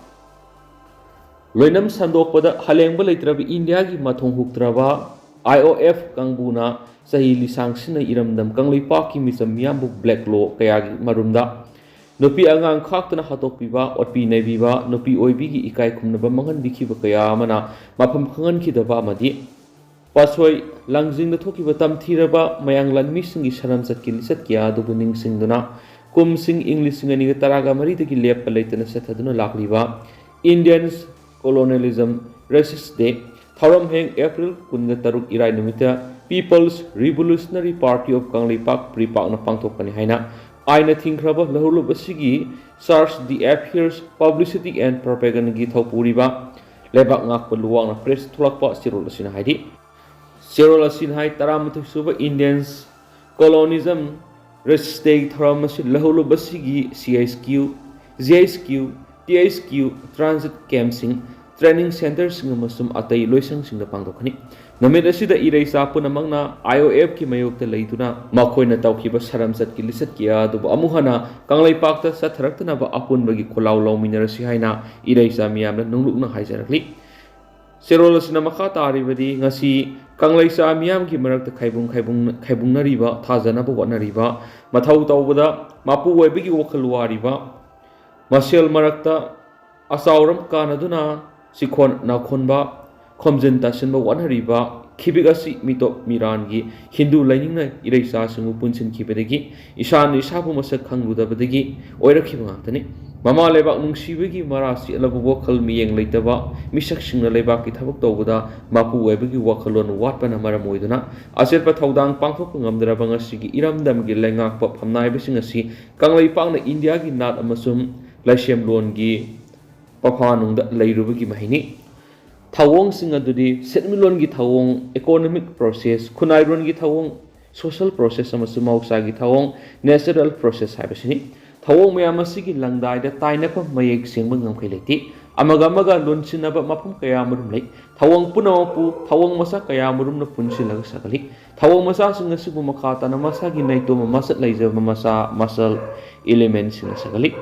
ꯂꯣꯏꯅꯝ ꯁꯟꯗꯣꯛꯄꯗ ꯍꯂꯦꯡꯕ ꯂꯩꯇ꯭ꯔꯕ ꯏꯟꯗꯤꯌꯥꯒꯤ ꯃꯊꯣꯡ ꯍꯨꯛꯇ꯭ꯔꯕ I O F ꯀꯥꯡꯕꯨꯅ ꯆꯍꯤ ꯂꯤꯁꯥꯡ ꯁꯤꯟꯅ ꯏꯔꯝꯗꯝ ꯀꯪꯂꯩꯄꯥꯛꯀꯤ ꯃꯤꯆꯝ ꯃꯤꯌꯥꯝꯕꯨ black law ꯀꯌꯥꯒꯤ ꯃꯔꯨꯝꯗ ꯅꯨꯄꯤ ꯑꯉꯥꯡ ꯈꯥꯛꯇꯅ ꯍꯥꯠꯇꯣꯛꯄꯤꯕ, ꯑꯣꯠꯄꯤ ꯅꯩꯕꯤꯕ, ꯅꯨꯄꯤ ꯑꯣꯏꯕꯤꯒꯤ ꯏꯀꯥꯏ ꯈꯨꯝꯅꯕ ꯃꯥꯡꯍꯟꯕꯤꯈꯤꯕ ꯀꯌꯥ ꯑꯃꯅ ꯃꯐꯝ ꯈꯪꯍꯟꯈꯤꯗꯕ ꯑꯃꯗꯤ ꯄꯥꯠꯁꯣꯏ ꯂꯥꯡꯖꯤꯡꯗ ꯊꯣꯛꯈꯤꯕ ꯇꯝꯊꯤꯔꯕ ꯃꯌꯥꯡ ꯂꯥꯟꯃꯤꯁꯤꯡꯒꯤ ꯁꯔꯝꯆꯠꯀꯤ ꯂꯤꯆꯠ ꯀꯌꯥ ꯑꯗꯨꯕꯨ ꯅꯤꯡꯁꯤꯡꯗꯨꯅ ꯀꯨꯝꯁꯤꯡ ꯏꯪ ꯂꯤꯁꯤꯡ ꯑꯅꯤꯒ ꯇꯔꯥꯒ ꯃꯔꯤꯗꯒꯤ ꯂꯦꯞꯄ ꯂꯩꯇꯅ ꯆꯠꯊꯗꯨꯅ ꯂꯥꯛꯂꯤꯕ Indians Colonialism Racist Day ꯊꯧꯔꯝ ꯍꯌꯦꯡ April ꯀꯨꯟꯒ ꯇꯔꯨꯛ ꯏꯔꯥꯏ ꯅꯨꯃꯤꯠꯇ People's Revolutionary Party of Kangleipak, ꯄ꯭ꯔꯤꯄꯥꯛꯅ ꯄꯥꯡꯊꯣꯛꯀꯅꯤ ꯍꯥꯏꯅ ꯑꯥꯏꯟꯅ ꯊꯤꯡꯈ꯭ꯔꯕ ꯂꯧꯍꯧꯂꯨꯞ ꯑꯁꯤꯒꯤ Charge d'Affaires, Publicity and Propaganda ꯒꯤ ꯊꯧꯄꯨꯔꯤꯕ ꯂꯩꯕꯥꯛ ꯉꯥꯛꯄ ꯂꯨꯋꯥꯡꯅ press ꯊꯣꯛꯂꯛꯄ ꯆꯦꯔꯣꯜ ꯑꯁꯤꯅ ꯍꯥꯏꯔꯤ꯫ ꯆꯦꯔꯣꯜ ꯑꯁꯤꯅ ꯍꯥꯏ, ꯇꯔꯥꯃꯥꯊꯣꯏ ꯁꯨꯕ Indians Colonialism Racist Day ꯊꯧꯔꯝ ꯑꯁꯤ ꯂꯧꯍꯧꯂꯨꯞ ꯑꯁꯤꯒꯤ C H Q, G H Q, T H Q, transit camp ꯁꯤꯡ, training center ꯁꯤꯡ ꯑꯃꯁꯨꯡ ꯑꯇꯩ ꯂꯣꯏꯁꯪꯁꯤꯡꯗ ꯄꯥꯡꯊꯣꯛꯀꯅꯤ꯫ ꯅꯨꯃꯤꯠ ꯑꯁꯤꯗ ꯏꯔꯩꯆꯥ ꯄꯨꯝꯅꯃꯛꯅ I O F ꯀꯤ ꯃꯥꯌꯣꯛꯇ ꯂꯩꯗꯨꯅ ꯃꯈꯣꯏꯅ ꯇꯧꯈꯤꯕ ꯁꯔꯝꯆꯠꯀꯤ ꯂꯤꯆꯠ ꯀꯌꯥ ꯑꯗꯨꯕꯨ ꯑꯃꯨꯛ ꯍꯟꯅ ꯀꯪꯂꯩꯄꯥꯛꯇ ꯆꯠꯊꯔꯛꯇꯅꯕ ꯑꯄꯨꯟꯕꯒꯤ ꯈꯣꯜꯂꯥꯎ ꯂꯥꯎꯃꯤꯟꯅꯔꯁꯤ ꯍꯥꯏꯅ ꯏꯔꯩꯆꯥ ꯃꯤꯌꯥꯝꯅ ꯅꯣꯡꯂꯨꯛꯅ ꯍꯥꯏꯖꯔꯛꯂꯤ꯫ ꯆꯦꯔꯣꯜ ꯑꯁꯤꯅ ꯃꯈꯥ ꯇꯥꯔꯤꯕꯗꯤ, ꯉꯁꯤ ꯀꯪꯂꯩꯆꯥ ꯃꯤꯌꯥꯝꯒꯤ ꯃꯔꯛꯇ ꯈꯥꯏꯕꯨꯡ, ꯈꯥꯏꯕꯨꯡ, ꯈꯥꯏꯕꯨꯡꯅꯔꯤꯕ, ꯊꯥꯖꯅꯕ ꯍꯣꯠꯅꯔꯤꯕ, ꯃꯊꯧ ꯇꯧꯕꯗ ꯃꯄꯨ ꯑꯣꯏꯕꯒꯤ ꯋꯥꯈꯜ ꯋꯥꯔꯤꯕ, ꯃꯁꯦꯜ ꯃꯔꯛꯇ ꯑꯆꯥꯎꯔꯝ ꯀꯥꯟꯅꯗꯨꯅ ꯆꯤꯈꯣꯟ ꯅꯥꯈꯣꯟꯕ, ꯈꯣꯝꯖꯤꯟ ꯇꯥꯁꯤꯟꯕ ꯋꯥꯠꯅꯔꯤꯕ, ꯈꯤꯕꯤꯛ ꯑꯁꯤ ꯃꯤꯇꯣꯞ ꯃꯤꯔꯥꯟꯒꯤ ꯍꯤꯟꯗꯨ ꯂꯥꯏꯅꯤꯡꯅ ꯏꯔꯩꯆꯥꯁꯤꯡꯕꯨ ꯄꯨꯟꯁꯤꯟꯈꯤꯕꯗꯒꯤ ꯏꯁꯥꯅ ꯏꯁꯥꯕꯨ ꯃꯁꯛ ꯈꯪꯂꯨꯗꯕꯗꯒꯤ ꯑꯣꯏꯔꯛꯈꯤꯕ ꯉꯥꯛꯇꯅꯤ꯫ ꯃꯃꯥ ꯂꯩꯕꯥꯛ ꯅꯨꯡꯁꯤꯕꯒꯤ ꯃꯔꯥ ꯆꯦꯠꯂꯕ ꯋꯥꯈꯜ ꯃꯤꯠꯌꯦꯡ ꯂꯩꯇꯕ ꯃꯤꯁꯛꯁꯤꯡꯅ ꯂꯩꯕꯥꯛꯀꯤ ꯊꯕꯛ ꯇꯧꯕꯗ ꯃꯄꯨ ꯑꯣꯏꯕꯒꯤ ꯋꯥꯈꯜꯂꯣꯟ ꯋꯥꯠꯄꯅ ꯃꯔꯝ ꯑꯣꯏꯗꯨꯅ ꯑꯆꯦꯠꯄ ꯊꯧꯗꯥꯡ ꯄꯥꯡꯊꯣꯛꯄ ꯉꯝꯗ꯭ꯔꯕ ꯉꯁꯤꯒꯤ ꯏꯔꯝꯗꯝꯒꯤ ꯂꯩꯉꯥꯛꯄ ꯐꯝꯅꯥꯏꯕꯁꯤꯡ ꯑꯁꯤ ꯀꯪꯂꯩꯄꯥꯛꯅ ꯏꯟꯗꯤꯌꯥꯒꯤ ꯅꯥꯠ ꯑꯃꯁꯨꯡ ꯂꯥꯏꯁꯦꯝꯂꯣꯟꯒꯤ ꯄꯐꯥꯅꯨꯡꯗ ꯂꯩꯔꯨꯕꯒꯤ ꯃꯍꯩꯅꯤ꯫ ꯊꯧꯑꯣꯡꯁꯤꯡ ꯑꯗꯨꯗꯤ ꯁꯦꯟꯃꯤꯠꯂꯣꯟꯒꯤ ꯊꯧꯑꯣꯡ, economic process, ꯈꯨꯟꯅꯥꯏꯔꯣꯟꯒꯤ ꯊꯧꯑꯣꯡ, social process ꯑꯃꯁꯨꯡ ꯃꯍꯧꯁꯥꯒꯤ ꯊꯧꯑꯣꯡ, natural process ꯍꯥꯏꯕꯁꯤꯅꯤ꯫ ꯊꯧꯑꯣꯡ ꯃꯌꯥꯝ ꯑꯁꯤꯒꯤ ꯂꯪꯗꯥꯏꯗ ꯇꯥꯏꯅꯐꯝ ꯃꯌꯦꯛ ꯁꯦꯡꯕ ꯉꯝꯈꯩ ꯂꯩꯇꯦ꯫ ꯑꯃꯒ ꯑꯃꯒ ꯂꯣꯟꯁꯤꯟꯅꯕ ꯃꯐꯝ ꯀꯌꯥ ꯑꯃꯔꯣꯝ ꯂꯩ꯫ ꯊꯧꯑꯣꯡ ꯄꯨꯝꯅꯃꯛꯄꯨ ꯊꯧꯑꯣꯡ ꯃꯆꯥ ꯀꯌꯥ ꯑꯃꯔꯣꯝꯅ ꯄꯨꯟꯁꯤꯜꯂꯒ ꯁꯥꯒꯠꯂꯤ꯫ ꯊꯧꯑꯣꯡ ꯃꯆꯥꯁꯤꯡ ꯑꯁꯤꯕꯨ ꯃꯈꯥ ꯇꯥꯅ ꯃꯁꯥꯒꯤ ꯅꯥꯏꯇꯣꯝꯕ ꯃꯁꯛ ꯂꯩꯖꯕ ꯃꯆꯥ muscle elementꯁꯤꯡꯅ ꯁꯥꯒꯠꯂꯤ꯫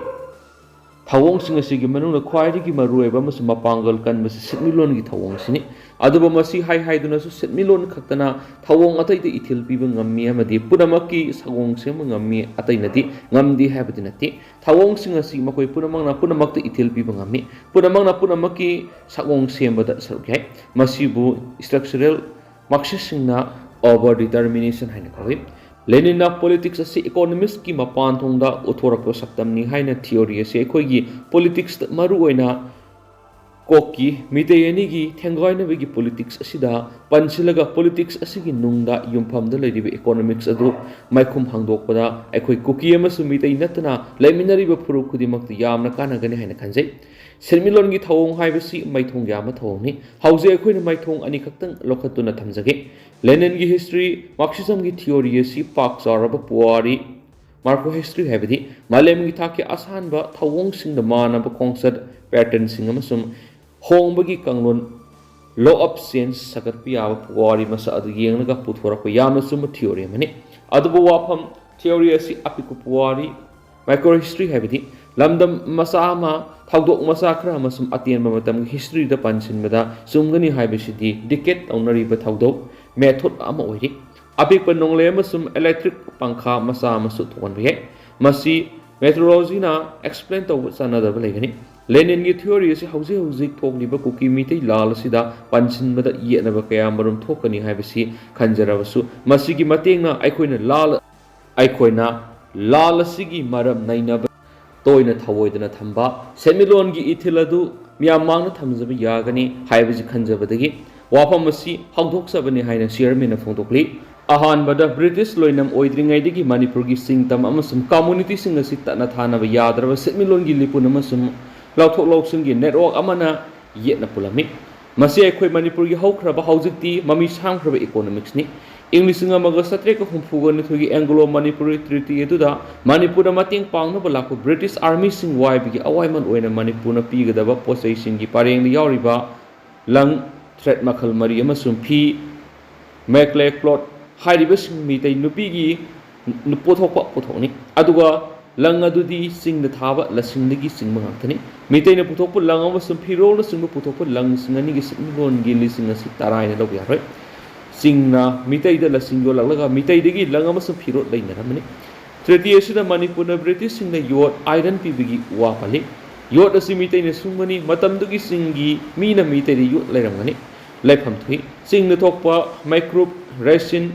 ꯊꯧꯑꯣꯡꯁꯤꯡ ꯑꯁꯤꯒꯤ ꯃꯅꯨꯡꯗ ꯈ꯭ꯋꯥꯏꯗꯒꯤ ꯃꯔꯨꯑꯣꯏꯕ ꯑꯃꯁꯨꯡ ꯃꯄꯥꯡꯒꯜ ꯀꯟꯕꯁꯤ ꯁꯦꯟꯃꯤꯠꯂꯣꯟꯒꯤ ꯊꯧꯑꯣꯡ ꯑꯁꯤꯅꯤ꯫ ꯑꯗꯨꯕꯨ ꯃꯁꯤ ꯍꯥꯏ ꯍꯥꯏꯗꯨꯅꯁꯨ ꯁꯦꯟꯃꯤꯠꯂꯣꯟ ꯈꯛꯇꯅ ꯊꯧꯑꯣꯡ ꯑꯇꯩꯗ ꯏꯊꯤꯜ ꯄꯤꯕ ꯉꯝꯃꯤ ꯑꯃꯗꯤ ꯄꯨꯝꯅꯃꯛꯀꯤ ꯁꯒꯣꯡ ꯁꯦꯝꯕ ꯉꯝꯃꯤ, ꯑꯇꯩꯅꯗꯤ ꯉꯝꯗꯦ ꯍꯥꯏꯕꯗꯤ ꯅꯠꯇꯦ꯫ ꯊꯧꯑꯣꯡꯁꯤꯡ ꯑꯁꯤ ꯃꯈꯣꯏ ꯄꯨꯝꯅꯃꯛꯅ ꯄꯨꯝꯅꯃꯛꯇ ꯏꯊꯤꯜ ꯄꯤꯕ ꯉꯝꯃꯤ, ꯄꯨꯝꯅꯃꯛꯅ ꯄꯨꯝꯅꯃꯛꯀꯤ ꯁꯒꯣꯡ ꯁꯦꯝꯕꯗ ꯁꯔꯨꯛ ꯌꯥꯏ꯫ ꯃꯁꯤꯕꯨ structural Marxistꯁꯤꯡꯅ over determination ꯍꯥꯏꯅ ꯀꯧꯏ꯫ ꯂꯦꯅꯤꯟꯅ politics ꯑꯁꯤ economicsꯀꯤ ꯃꯄꯥꯟ ꯊꯣꯡꯗ ꯎꯠꯊꯣꯔꯛꯄ ꯁꯛꯇꯝꯅꯤ ꯍꯥꯏꯅ theory ꯑꯁꯤ ꯑꯩꯈꯣꯏꯒꯤ politicsꯇ ꯃꯔꯨꯑꯣꯏꯅ ꯀꯣꯛꯀꯤ ꯃꯤꯇꯩ ꯑꯅꯤꯒꯤ ꯊꯦꯡꯒꯥꯏꯅꯕꯒꯤ politics ꯑꯁꯤꯗ ꯄꯟꯁꯤꯜꯂꯒ politics ꯑꯁꯤꯒꯤ ꯅꯨꯡꯗ ꯌꯨꯝꯐꯝꯗ ꯂꯩꯔꯤꯕ economics ꯑꯗꯨ ꯃꯥꯏꯈꯨꯝ ꯍꯥꯡꯗꯣꯛꯄꯗ ꯑꯩꯈꯣꯏ ꯀꯨꯀꯤ ꯑꯃꯁꯨꯡ ꯃꯤꯇꯩ ꯅꯠꯇꯅ ꯂꯩꯃꯤꯟꯅꯔꯤꯕ ꯐꯨꯔꯨꯞ ꯈꯨꯗꯤꯡꯃꯛꯇ ꯌꯥꯝꯅ ꯀꯥꯟꯅꯒꯅꯤ ꯍꯥꯏꯅ ꯈꯟꯖꯩ꯫ ꯁꯦꯟꯃꯤꯠꯂꯣꯟꯒꯤ ꯊꯧꯑꯣꯡ ꯍꯥꯏꯕꯁꯤ ꯃꯥꯏꯊꯣꯡ ꯌꯥꯝꯕ ꯊꯧꯑꯣꯡꯅꯤ꯫ ꯍꯧꯖꯤꯛ ꯑꯩꯈꯣꯏꯅ ꯃꯥꯏꯊꯣꯡ ꯑꯅꯤꯈꯛꯇꯪ ꯂꯧꯈꯠꯇꯨꯅ ꯊꯝꯖꯒꯦ꯫ ꯂꯦꯅꯤꯟꯒꯤ history, Marxismꯒꯤ theory ꯑꯁꯤ ꯄꯥꯛ ꯆꯥꯎꯔꯕ ꯄꯨꯋꯥꯔꯤ, macro history ꯍꯥꯏꯕꯗꯤ ꯃꯥꯂꯦꯝꯒꯤ ꯊꯥꯛꯀꯤ ꯑꯁꯥꯟꯕ ꯊꯧꯑꯣꯡꯁꯤꯡꯗ ꯃꯥꯟꯅꯕ ꯈꯣꯡꯆꯠ, patternꯁꯤꯡ ꯑꯃꯁꯨꯡ ꯍꯣꯡꯕꯒꯤ ꯀꯥꯡꯂꯣꯟ, law of change ꯁꯥꯒꯠꯄ ꯌꯥꯕ ꯄꯨꯋꯥꯔꯤ ꯃꯁꯛ ꯑꯗꯨ ꯌꯦꯡꯂꯒ ꯄꯨꯊꯣꯔꯛꯄ ꯌꯥꯝꯅ ꯆꯨꯝꯕ theory ꯑꯃꯅꯤ꯫ ꯑꯗꯨꯕꯨ ꯋꯥꯐꯝ, theory ꯑꯁꯤ ꯑꯄꯤꯛꯄ ꯄꯨꯋꯥꯔꯤ, macro history ꯍꯥꯏꯕꯗꯤ ꯂꯝꯗꯝ ꯃꯆꯥ ꯑꯃ ꯊꯧꯗꯣꯛ ꯃꯆꯥ ꯈꯔ ꯑꯃꯁꯨꯡ ꯑꯇꯦꯟꯕ ꯃꯇꯝꯒꯤ historyꯗ ꯄꯟꯁꯤꯟꯕꯗ ꯆꯨꯝꯒꯅꯤ ꯍꯥꯏꯕꯁꯤꯗꯤ dictate ꯇꯧꯅꯔꯤꯕ ꯊꯧꯗꯣꯛ, method ꯑꯃ ꯑꯣꯏꯔꯤ꯫ ꯑꯄꯤꯛꯄ ꯅꯣꯡꯂꯩ ꯑꯃꯁꯨꯡ electric ꯄꯪꯈꯥ ꯃꯆꯥ ꯑꯃꯁꯨ ꯊꯣꯛꯍꯟꯕ ꯌꯥꯏ꯫ ꯃꯁꯤ ꯃꯦꯊꯣꯗꯣꯂꯣꯖꯤꯅ ꯑꯦꯛꯁꯄ꯭ꯂꯦꯟ ꯇꯧꯕ ꯆꯥꯟꯅꯗꯕ ꯂꯩꯒꯅꯤ꯫ ꯂꯦꯅꯤꯟꯒꯤ ꯊꯤꯑꯣꯔꯤ ꯑꯁꯤ ꯍꯧꯖꯤꯛ ꯍꯧꯖꯤꯛ ꯊꯣꯛꯂꯤꯕ ꯀꯨꯀꯤ ꯃꯤꯇꯩ ꯂꯥꯜ ꯑꯁꯤꯗ ꯄꯟꯁꯤꯟꯕꯗ ꯌꯦꯠꯅꯕ ꯀꯌꯥ ꯃꯔꯨꯝ ꯊꯣꯛꯀꯅꯤ ꯍꯥꯏꯕꯁꯤ ꯈꯟꯖꯔꯕꯁꯨ, ꯃꯁꯤꯒꯤ ꯃꯇꯦꯡꯅ ꯑꯩꯈꯣꯏꯅ ꯂꯥꯜ ꯑꯩꯈꯣꯏꯅ ꯂꯥꯜ ꯑꯁꯤꯒꯤ ꯃꯔꯝ ꯅꯩꯅꯕ ꯇꯣꯏꯅ ꯊꯑꯣꯏꯗꯅ ꯊꯝꯕ ꯁꯦꯟꯃꯤꯠꯂꯣꯟꯒꯤ ꯏꯊꯤꯜ ꯑꯗꯨ ꯃꯤꯌꯥꯝ ꯃꯥꯡꯗ ꯊꯝꯖꯕ ꯌꯥꯒꯅꯤ ꯍꯥꯏꯕꯁꯤ ꯈꯟꯖꯕꯗꯒꯤ ꯋꯥꯐꯝ ꯑꯁꯤ ꯍꯧꯗꯣꯛꯆꯕꯅꯤ ꯍꯥꯏꯅ ꯆꯤꯌꯔꯃꯦꯟꯅ ꯐꯣꯡꯗꯣꯛꯂꯤ꯫ ꯑꯍꯥꯟꯕꯗ ꯕ꯭ꯔꯤꯇꯤꯁ ꯂꯣꯏꯅꯝ ꯑꯣꯏꯗ꯭ꯔꯤꯉꯩꯗꯒꯤ ꯃꯅꯤꯄꯨꯔꯒꯤ ꯆꯤꯡꯇꯝ ꯑꯃꯁꯨꯡ ꯀꯝꯃꯨꯅꯤꯇꯤꯁꯤꯡ ꯑꯁꯤ ꯇꯠꯅ ꯊꯥꯅꯕ ꯌꯥꯗ꯭ꯔꯕ ꯁꯦꯟꯃꯤꯠꯂꯣꯟꯒꯤ ꯂꯤꯄꯨꯟ ꯑꯃꯁꯨꯡ ꯂꯧꯊꯣꯛ ꯂꯧꯁꯤꯟꯒꯤ ꯅꯦꯠꯋꯥꯔꯛ ꯑꯃꯅ ꯌꯦꯠꯅ ꯄꯨꯜꯂꯝꯃꯤ꯫ ꯃꯁꯤ ꯑꯩꯈꯣꯏ ꯃꯅꯤꯄꯨꯔꯒꯤ ꯍꯧꯈ꯭ꯔꯕ, ꯍꯧꯖꯤꯛꯇꯤ ꯃꯃꯤ ꯁꯥꯡꯈ꯭ꯔꯕ ꯏꯀꯣꯅꯣꯃꯤꯛꯁꯅꯤ꯫ ꯏꯪ ꯂꯤꯁꯤꯡ ꯑꯃꯒ ꯆꯥꯇ꯭ꯔꯦꯠꯀ ꯍꯨꯝꯐꯨꯒ ꯅꯤꯊꯣꯏꯒꯤ ꯑꯦꯡꯒ꯭ꯂꯣ ꯃꯅꯤꯄꯨꯔꯤ ꯇ꯭ꯔꯤꯇꯤ ꯑꯗꯨꯗ ꯃꯅꯤꯄꯨꯔꯗ ꯃꯇꯦꯡ ꯄꯥꯡꯅꯕ ꯂꯥꯛꯄ ꯕ꯭ꯔꯤꯇꯤꯁ ꯑꯥꯔꯃꯤꯁꯤꯡ ꯋꯥꯏꯕꯒꯤ ꯑꯋꯥꯏꯃꯜ ꯑꯣꯏꯅ ꯃꯅꯤꯄꯨꯔꯅ ꯄꯤꯒꯗꯕ ꯄꯣꯠꯆꯩꯁꯤꯡꯒꯤ ꯄꯔꯦꯡꯗ ꯌꯥꯎꯔꯤꯕ ꯂꯪ, ꯊ꯭ꯔꯦꯠ ꯃꯈꯜ ꯃꯔꯤ ꯑꯃꯁꯨꯡ ꯐꯤ, ꯃꯦꯀ꯭ꯂꯦ ꯀ꯭ꯂꯣꯠ ꯍꯥꯏꯔꯤꯕꯁꯤꯡ ꯃꯤꯇꯩ ꯅꯨꯄꯤꯒꯤ ꯄꯨꯊꯣꯛꯄ ꯄꯣꯠꯊꯣꯛꯅꯤ꯫ ꯑꯗꯨꯒ ꯂꯪ ꯑꯗꯨꯗꯤ ꯆꯤꯡꯗ ꯊꯥꯕ ꯂꯁꯤꯡꯗꯒꯤ ꯆꯤꯡꯕ ꯉꯥꯛꯇꯅꯤ꯫ ꯃꯤꯇꯩꯅ ꯄꯨꯊꯣꯛꯄ ꯂꯪ ꯑꯃꯁꯨꯡ ꯐꯤꯔꯣꯜꯅꯆꯤꯡꯕ ꯄꯨꯊꯣꯛꯄ ꯂꯪꯁꯤꯡ ꯑꯅꯤꯒꯤ ꯁꯦꯟꯃꯤꯠꯂꯣꯟꯒꯤ ꯂꯤꯁꯤꯡ ꯑꯁꯤ ꯇꯔꯥ ꯍꯥꯏꯅ ꯂꯧꯕ ꯌꯥꯔꯣꯏ꯫ ꯆꯤꯡꯅ ꯃꯤꯇꯩꯗ ꯂꯁꯤꯡ ꯌꯣꯜꯂꯛꯂꯒ ꯃꯤꯇꯩꯗꯒꯤ ꯂꯪ ꯑꯃꯁꯨꯡ ꯐꯤꯔꯣꯜ ꯂꯩꯅꯔꯝꯕꯅꯤ꯫ ꯇ꯭ꯔꯤꯇꯤ ꯑꯁꯤꯗ ꯃꯅꯤꯄꯨꯔꯅ ꯕ꯭ꯔꯤꯇꯤꯁꯁꯤꯡꯅ ꯌꯣꯠ, ꯑꯥꯏꯔꯟ ꯄꯤꯕꯒꯤ ꯋꯥ ꯄꯜꯂꯤ꯫ ꯌꯣꯠ ꯑꯁꯤ ꯃꯤꯇꯩꯅ ꯁꯨꯡꯕꯅꯤ꯫ ꯃꯇꯝꯗꯨꯒꯤ ꯆꯤꯡꯒꯤ ꯃꯤꯅ ꯃꯤꯇꯩꯗ ꯌꯣꯠ ꯂꯩꯔꯝꯒꯅꯤ꯫ ꯂꯩꯐꯝ ꯊꯣꯛꯏ꯫ ꯆꯤꯡꯗ ꯊꯣꯛꯄ ꯃꯩꯀ꯭ꯔꯨꯞ, ꯔꯦꯁꯤꯟ,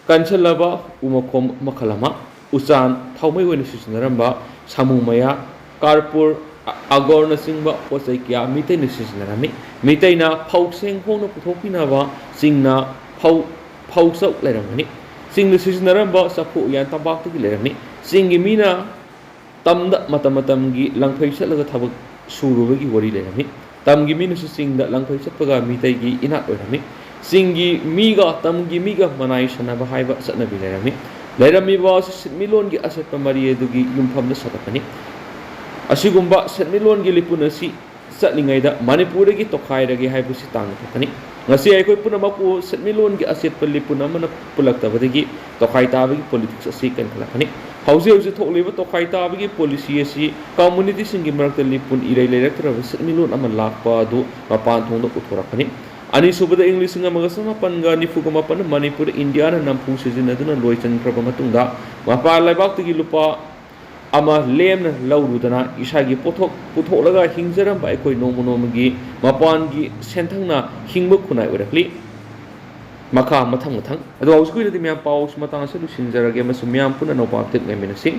ꯀꯟꯁꯜꯂꯕ ꯎ ꯃꯈꯣꯡ ꯃꯈꯜ ꯑꯃ, ꯎꯆꯥꯟ, ꯊꯥꯎꯃꯩ ꯑꯣꯏꯅ ꯁꯤꯖꯤꯟꯅꯔꯝꯕ ꯁꯥꯃꯨ ꯃꯌꯥ, ꯀꯥꯔꯄꯨꯔ, ꯑ-, ꯑꯒꯣꯔꯅꯆꯤꯡꯕ ꯄꯣꯠ ꯆꯩ ꯀꯌꯥ ꯃꯤꯇꯩꯅ ꯁꯤꯖꯤꯟꯅꯔꯝꯃꯤ꯫ ꯃꯤꯇꯩꯅ ꯐꯧ ꯆꯦꯡ ꯍꯣꯡꯅ ꯄꯨꯊꯣꯛꯄꯤꯅꯕ ꯆꯤꯡꯅ ꯐꯧ, ꯐꯧ ꯆꯧ ꯂꯩꯔꯝꯒꯅꯤ꯫ ꯆꯤꯡꯗ ꯁꯤꯖꯤꯟꯅꯔꯝꯕ ꯆꯐꯨ ꯎꯌꯥꯟ ꯇꯝꯄꯥꯛꯇꯒꯤ ꯂꯩꯔꯝꯃꯤ꯫ ꯆꯤꯡꯒꯤ ꯃꯤꯅ ꯇꯝꯗ ꯃꯇꯝ ꯃꯇꯝꯒꯤ ꯂꯪꯐꯩ ꯆꯠꯂꯒ ꯊꯕꯛ ꯁꯨꯔꯨꯕꯒꯤ ꯋꯥꯔꯤ ꯂꯩꯔꯝꯃꯤ꯫ ꯇꯝꯒꯤ ꯃꯤꯅꯁꯨ ꯆꯤꯡꯗ ꯂꯪꯐꯩ ꯆꯠꯄꯒ ꯃꯤꯇꯩꯒꯤ ꯏꯅꯥꯠ ꯑꯣꯏꯔꯝꯃꯤ꯫ ꯆꯤꯡꯒꯤ ꯃꯤꯒ ꯇꯝꯒꯤ ꯃꯤꯒ ꯃꯅꯥꯏ ꯁꯟꯅꯕ ꯍꯥꯏꯕ ꯆꯠꯅꯕꯤ ꯂꯩꯔꯝꯃꯤ꯫ ꯂꯩꯔꯝꯃꯤꯕ ꯑꯁꯤ ꯁꯦꯟꯃꯤꯠꯂꯣꯟꯒꯤ ꯑꯆꯦꯠꯄ ꯃꯔꯤ ꯑꯗꯨꯒꯤ ꯌꯨꯝꯐꯝꯗ ꯁꯥꯒꯠꯄꯅꯤ꯫ ꯑꯁꯤꯒꯨꯝꯕ ꯁꯦꯟꯃꯤꯠꯂꯣꯟꯒꯤ ꯂꯤꯄꯨꯟ ꯑꯁꯤ ꯆꯠꯂꯤꯉꯩꯗ ꯃꯅꯤꯄꯨꯔꯗꯒꯤ ꯇꯣꯈꯥꯏꯔꯒꯦ ꯍꯥꯏꯕꯁꯤ ꯇꯥꯡꯅ ꯊꯣꯛꯀꯅꯤ꯫ ꯉꯁꯤ ꯑꯩꯈꯣꯏ ꯄꯨꯝꯅꯃꯛꯄꯨ ꯁꯦꯟꯃꯤꯠꯂꯣꯟꯒꯤ ꯑꯆꯦꯠꯄ ꯂꯤꯄꯨꯟ ꯑꯃꯅ ꯄꯨꯜꯂꯛꯇꯕꯗꯒꯤ ꯇꯣꯈꯥꯏ ꯇꯥꯕꯒꯤ ꯄꯣꯂꯤꯇꯤꯛꯁ ꯑꯁꯤ ꯀꯟꯈꯠꯂꯛꯀꯅꯤ꯫ ꯍꯧꯖꯤꯛ ꯍꯧꯖꯤꯛ ꯊꯣꯛꯂꯤꯕ ꯇꯣꯈꯥꯏ ꯇꯥꯕꯒꯤ ꯄꯣꯂꯤꯁꯤ ꯑꯁꯤ ꯀꯝꯃꯨꯅꯤꯇꯤꯁꯤꯡꯒꯤ ꯃꯔꯛꯇ ꯂꯤꯄꯨꯟ ꯏꯔꯩ ꯂꯩꯔꯛꯇ꯭ꯔꯕ ꯁꯦꯟꯃꯤꯠꯂꯣꯟ ꯑꯃ ꯂꯥꯛꯄ ꯑꯗꯨ ꯃꯄꯥꯟ ꯊꯣꯡꯗ ꯎꯠꯊꯣꯔꯛꯀꯅꯤ꯫ ꯑꯅꯤꯁꯨꯕꯗ, ꯏꯪ ꯂꯤꯁꯤꯡ ꯑꯃꯒ ꯆꯃꯥꯄꯟꯒ ꯅꯤꯐꯨꯒ ꯃꯥꯄꯟ ꯃꯅꯤꯄꯨꯔꯗ ꯏꯟꯗꯤꯌꯥꯅ ꯅꯝꯐꯨ ꯁꯤꯖꯤꯟꯅꯗꯨꯅ ꯂꯣꯏꯁꯤꯟꯈ꯭ꯔꯕ ꯃꯇꯨꯡꯗ, ꯃꯄꯥꯟ ꯂꯩꯕꯥꯛꯇꯒꯤ ꯂꯨꯄꯥ ꯑꯃ ꯂꯦꯝꯅ ꯂꯧꯔꯨꯗꯅ ꯏꯁꯥꯒꯤ ꯄꯣꯠꯊꯣꯛ ꯄꯨꯊꯣꯛꯂꯒ ꯍꯤꯡꯖꯔꯝꯕ ꯑꯩꯈꯣꯏ ꯅꯣꯡꯃ ꯅꯣꯡꯃꯒꯤ ꯃꯄꯥꯟꯒꯤ ꯁꯦꯟꯊꯪꯅ ꯍꯤꯡꯕ ꯈꯨꯟꯅꯥꯏ ꯑꯣꯏꯔꯛꯂꯤ꯫ ꯃꯈꯥ ꯃꯊꯪ ꯃꯊꯪ꯫ ꯑꯗꯣ ꯍꯧꯖꯤꯛꯀꯤ ꯑꯣꯏꯅꯗꯤ ꯃꯌꯥꯝ ꯄꯥꯎꯁꯤ ꯃꯇꯥꯡ ꯑꯁꯤꯗ ꯂꯣꯏꯁꯤꯟꯖꯔꯒꯦ ꯑꯃꯁꯨꯡ ꯃꯌꯥꯝ ꯄꯨꯟꯅ ꯅꯣꯡꯄꯥꯛ ꯇꯦꯛ ꯉꯥꯏꯃꯤꯟꯅꯁꯤ꯫